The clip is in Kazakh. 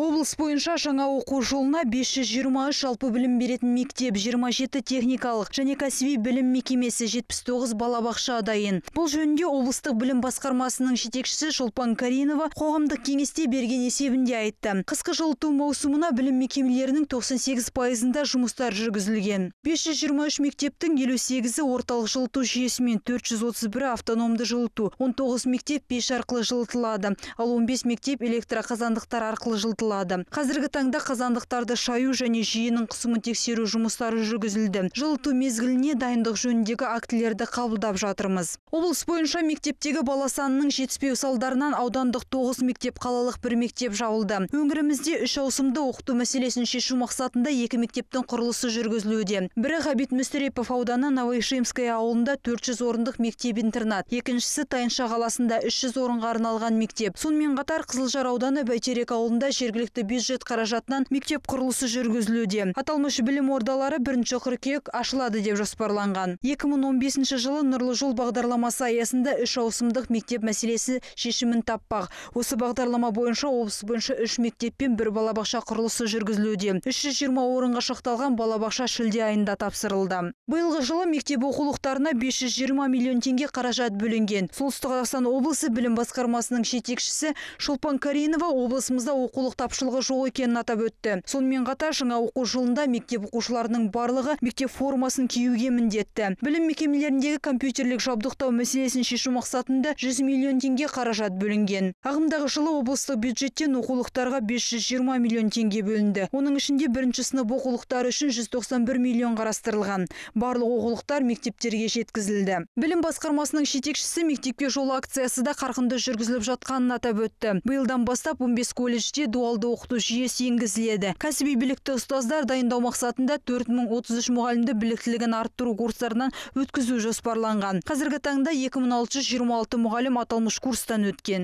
Облыс бойынша жаңа оқу жылына 523 жалпы білім беретін мектеп, 27 техникалық және кәсіби білім мекемесі, 79 балабақша дайын. Бұл жөнінде облыстық білім басқармасының жетекшісі Шолпан Каринова қоғамдық кеңесте берген есебінде айтты. Қысқы жылыту маусымына білім мекемелерінің 98%-ында жұмыстар жүргізілген. 523 мектептің 58-і орталық жылыту жүйесімен, 431-і автономды жылыту, 19 мектеп пеш арқылы жылытылады, ал 15 мектеп электроқазандықтар арқылы жылытылады. Қазіргі таңда қазандықтарды шаю және жүйенің қысымын тексеру жұмыстары жүргізілді. Жылыту мезгіліне дайындық жөніндегі актілерді қабылдап жатырмыз. Облыс бойынша мектептегі бала санының жетіспеу салдарынан аудандық 9 мектеп, қалалық бір мектеп жабылды. Өңірімізде 3 ауысымды оқыту мәселесін шешу мақсатында 2 мектептің құрылысы жүргізілуде. Бірі Ғабит Мүсірепов ауданы Новоишимская ауылында 400 орындық мектеп-интернат, екіншісі Тайынша қаласында 300 орынға арналған мектеп. Сонымен қатар Қызылжар ауданы Бәйтерек ауылында жергілікті бюджет қаражатынан мектеп құрылысы жүргізілуде. Аталмыш білім ордалары 1 қыркүйек ашылады деп жоспарланған. 2015 жылы Нұрлы жол бағдарламасы аясында 3 ауысымдық мектеп мәселесі шешімін таппақ. Осы бағдарлама бойынша облыс бойынша 3 мектеп пен 1 балабақша құрылысы жүргізілуде. 320 орынға шақталған балабақша шілде айында тапсырылды. Биылғы жылы мектеп оқулықтарына 520 миллион теңге қаражат бөлінген. Солтүстік Қазақстан облысы білім басқармасының жетекшісі Шолпан Каринова облысымызда оқулық тапшылығы жоқ екенін атап өтті. Сонымен қатар жаңа оқу жылында мектеп оқушыларының барлығы мектеп формасын киюге міндетті. Білім мекемелеріндегі компьютерлік жабдықтау мәселесін шешу мақсатында 100 миллион теңге қаражат бөлінген. Ағымдағы жылы облыстық бюджеттен оқулықтарға 520 миллион теңге бөлінді. Оның ішінде бірінші сынып оқулықтары үшін 191 миллион қарастырылған. Барлық оқулықтар мектептерге жеткізілді. Білім басқармасының жетекшісі мектепке жол акциясы да қарқынды жүргізіліп жатқанын атап өтті. Биылдан бастап 15 колледжде дуалды оқыту жүйесі енгізіледі. Кәсіби білікті ұстаздар дайындау мақсатында 4033 мұғалімді біліктілігін арттыру курстарынан өткізу жоспарланған. Қазіргі таңда 2626 мұғалім аталмыш курстан өткен.